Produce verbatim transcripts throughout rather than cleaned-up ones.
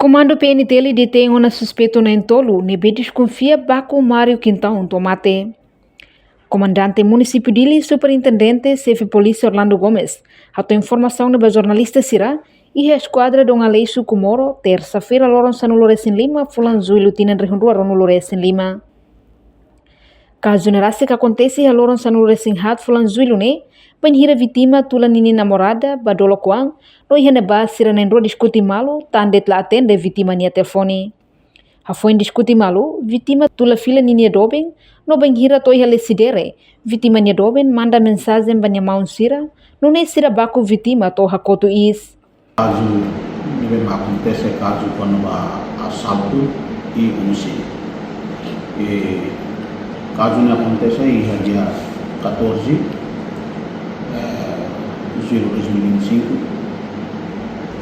Komandu P N T L detein ona suspeitu na'in-tolu ne'ebé deskonfia baku Mário Quintão to'o mate. Komandante Munisípiu Dili, Superintendente Xefe Polísia Orlando Gomes hato'o informasaun ne'e ba jornalista sira iha Eskuadra Dom Aleixo Comoro, tersa-feira loron sanulu-resin-lima fulan Jullu tinan rihun rua ruanulu-resin-lima. Kazu ne'e rasik akontese iha loron sanulu-resin-haat fulan Jullu ne'e, bainhira vítima tula ninia namorada ba dolok-oan, no iha ne'ebá sira na'in-rua diskute malu, tan de'it la atende vítima nia telefone. Hafoin diskute malu, vítima tula fila ninia doben, no bainhira to'o iha Lecidere, vítima nia doben manda mensajen ba nia maun sira, nune'e sira baku vítima to'o hakotu iis. Kazu ne'ebé mak akontese kazu kona-ba asaltu i omisídiu. E kazu ne'e akontese iha dia catorze, eh, Jullu dois mil e vinte e cinco,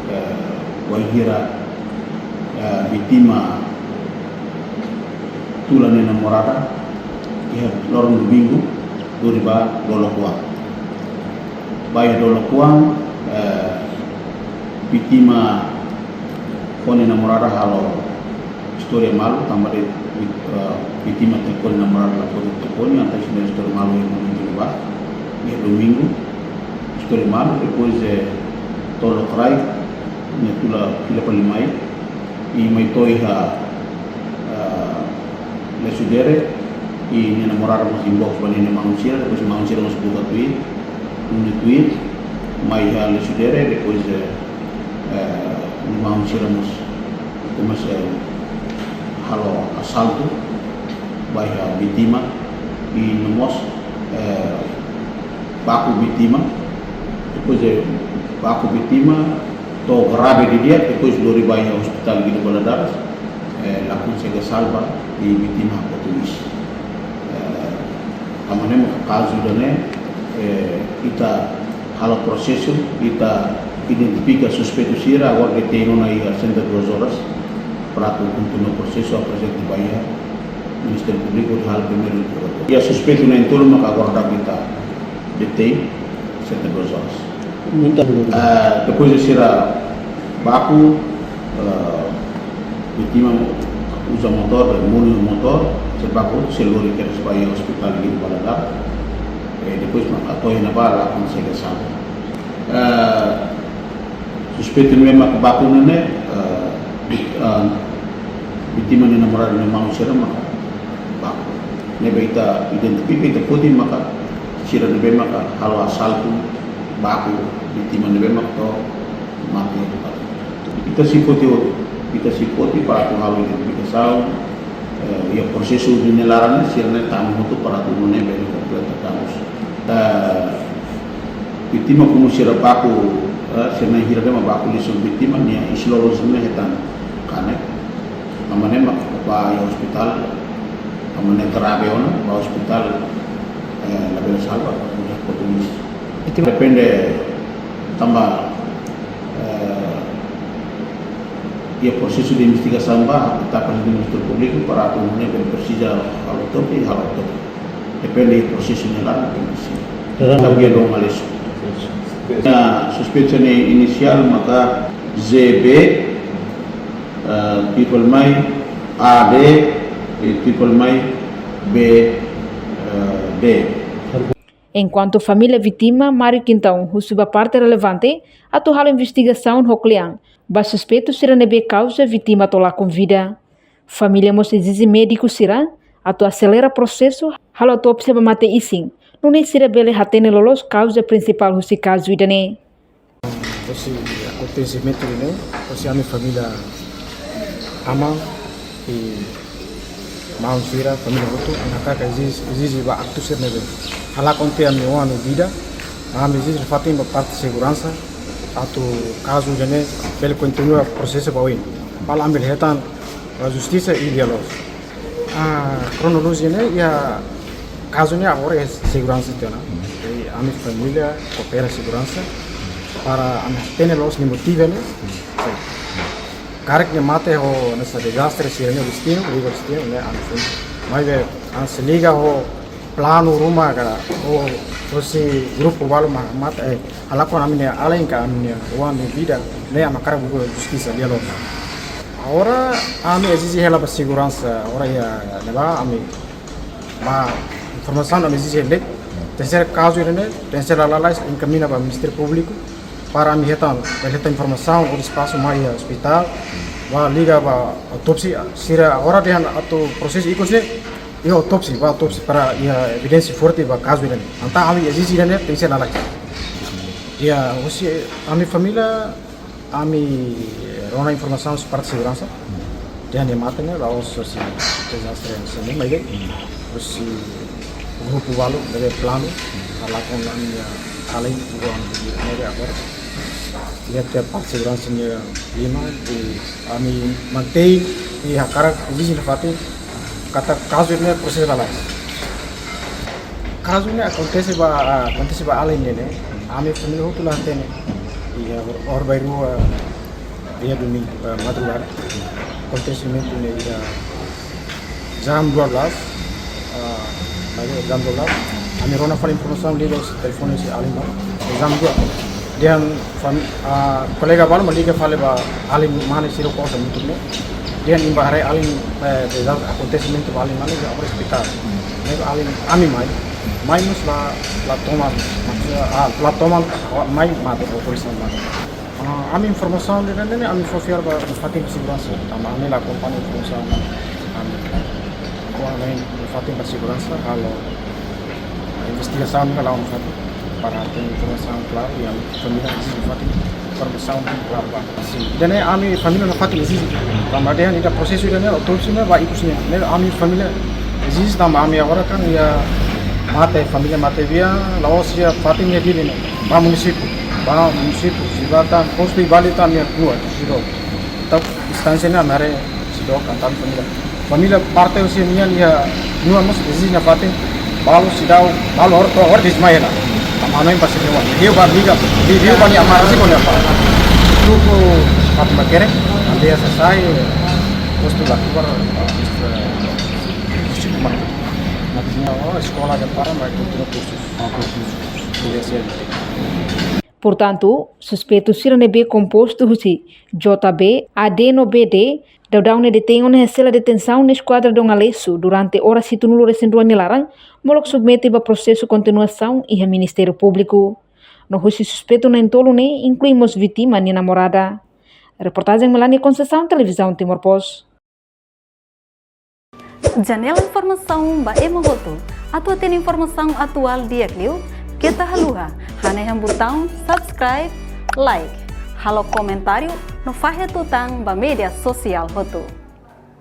eh, bainhira, eh, vítima tula nia namorada iha loron domingu, lori ba dolok-oan. Ba iha dolok-oan, eh, vítima ho nia namorada halo istória malu, tanba de'it, eh, vítima telefone, namorada la fó telefone, entaun sira istória malu iha momentu ne'ebá, iha domingu, istória malu, depois, eh, to'o lokraik, nia tula fila fali mai, i mai to'o iha, ah, Lecidere, i nia namorada mós inbox ba nia maun sira, depois maun sira mós buka tuir, nune'e tuir, mai iha Lecidere, depois, eh, eh, nia maun sira mós komesa halo asaltu ba iha vítima, i no mós, eh, baku vítima, depois, eh, baku vítima, to'o grave didi'ak, depois lori ba iha Hospital Guido Valadares, eh, la konsege salva, i vítima hakotu iis. Eh, tanba ne'e mak kazu ida-ne'e, eh, ita halo prosesu, ita identifika suspeitu sira, agora detein ona iha setenta e duas horas, para atu kontinua prosesu, aprezenta ba iha Ministériu Públiku hodi halo primeiru interrogatóriu. Iha suspeitu na'in-tolu mak agora daudaun ita detein, setenta e duas horas. Muita. Ah, depois de sira baku, ah, vítima uza motór, muni motór, sira baku, sira lori kedas ba iha Hospital Guido Valadares. Eh, depois mak to'o iha ne'ebá la konsege salva. Ah, suspeitu ne'ebé mak baku ne'e, eh, vít-, ah, vítima nia namorada no maun sira mak baku. Ne'ebé ita identifika, ita foti maka sira ne'ebé maka halo asaltu, baku vítima ne'ebé mak to'o mate. Ita sei foti hotu, ita sei foti para atu halo identifikasaun, eh, iha prosesu ida-ne'e laran ne'e, sira-ne'e tama hotu para atu nune'e bele kompleta dados. Eh, vítima komu sira baku, eh, sira na'in hira de'it mak baku liafuan vítima, nia isin-lolon sira-ne'e hetan kanek. Tanba ne'e mak ba iha ospitál, tanba ne'e grave ona, ba ospitál, eh, labele salva, udah kotunis. Vítima. Depende tanba, eh, iha prosesu de investigasaun ba, ita aprezenta Ministériu Públiku para atu nune'e bele presiza halo autópsia, halo autópsia. Depende prosesu ne'e laran, depende si. Dalam. Tapi ya dong alis. Nah, suspeitu ne'e inisiál maka Z B, eh, triple mai A D, eh, triple mai B, eh, D. Enkuantu família vítima, Mário Quintão, husu ba parte relevante atu halo investigasaun ho kle'an ba suspeitu sira ne'ebé kauza vítima to'o lakon vida. Família mós ezije médiku sira atu aselera prosesu halo autópsia ba mate-isin, nune'e sira bele hatene loloos kauza prinsipál husi kazu ida-ne'e. Husi akontesimentu ne'e, husi ami família, aman i maun sira, família hotu, ami hakarak ezije, ezije ba aktu sira ne'ebé halakon tiha ami-nia oan nia vida, ami ezije fatin ba parte seguransa, atu kazu ida-ne'e bele kontinua prosesu ba oin. Para ami bele hetan ba justisa i lia-loos. Ah, kronolojia ne'e iha kazu ne'e agora iha seguransa tiha ona. Jadi, ami família koopera seguransa para ami hatene loloos nia motivu ne'e. Karik nia mate ho hanesan dezastre sira-nia destinu, liga destinu ne'e ami fun. Maibé hanesan liga ho planu ruma ka, ho, hosi grupu balu mak mate, eh, halakon ami-nia alin ka ami-nia oan nia vida, ne'e ami hakarak buka justisa lia-loos. Agora ami ezije hela ba seguransa, agora iha ne'ebá ami ba informasaun ami ezije hela. Tenke ser kazu ida-ne'e, tenke ser lalais enkamiña ba Ministériu Públiku para ami hetan, hetan informasaun ou espasu mai iha ospitál, ba liga ba autópsia, sira agora dehan atu prosesu ikus ne'e, iha autópsia, ba autópsia para iha evidénsia forte ba kazu ida-ne'e. Entaun ami ezije ida-ne'e tenke ser lalais. Iha, husi ami família, ami rona informasaun husi parte seguransa. Dehan nia mate ne'e la'ós husi dezastre sendiri, maibé husi grupu balu ne'ebé planu halakon ami-nia alin, buang di ne'ebé agora. Iha tiha parte seguransa nia liman, i ami mantein i hakarak ezije nafatin katak kazu ne'e prosesu lalais. Kazu ne'e akontese ba, akontese ba alin ne'e, ami família hotu la hatene. Iha hor-, horibainrua, iha domingu, eh, madrugada. Akontesimentu ne'e iha jam dua belas, eh, iha jam dua belas. Ami rona fali informasaun liga husi telefone husi alin ba. Jam dua. Dehan fam-, ah, kolega balu mak liga fali ba alin mane sira kosa mutuk ne'e. Dehan imi bá haree alin, eh, dezastre akontesimentu ba alin mane iha ospitál. Ne'e alin ami mai. Mai mós la, la toman, maksudnya, ah, la toman, mai mate, polísia mate. Ah, ami informasaun ida-ne'e ami fó fiar ba fatin seguransa. Tanba ami la akompaña informasaun. Ami, ami fatin ba seguransa, halo investigasaun ka la fatin. Para hatene informasaun klaru, i ami família ezije fatin informasaun klaru ba. Sin. Ida-ne'e ami família nafatin ezije. Tanba dehan ida prosesu ida-ne'e, autópsia ne'e ba ikus ne'e. Ne'e ami família ezije tanba ami agora kan iha mate, família mate-bian, la'ós iha fatin iha Dili ne'e. Ba munisípiu, ba munisípiu, Sibata, postu i Bali tan iha rua, Sidok. Entaun distánsia ne'e ami haree Sidok, entaun família. Família parte husi nian iha Nuan mós ezije nafatin, balu seidauk, balu hor-, hor-, horibainrua. Tanba ami ba sini wan. Liu ba liga, liu ba nia amar si ko nia apa. Grupu Fatima Kere, aldeia Sasai, postu la kubar, eh, Sukuman. Maksudnya, oh, sekolah ke para, mai kultura kursus. Oh, kursus. Iya, sih. Portantu, suspeitu sira ne'ebé kompostu husi J B, A D no B D, daudaun ne'e detein ona iha sela detensaun iha Eskuadra Dom Aleixo durante oras hitunulu-resin-rua nia laran, molok submete ba prosesu kontinuasaun iha Ministériu Públiku. No husi suspeitu na'in-tolu ne'e inklui mós vítima nia namorada. Reportajen Melania Conceição, Televizaun Timor Post. Janela informasaun ba ema hotu. Atu hatene informasaun atuál di'ak liu, keta haluha hanehan butaun subscribe, like, halo komentáriu no fahe tutan ba média sosiál hotu.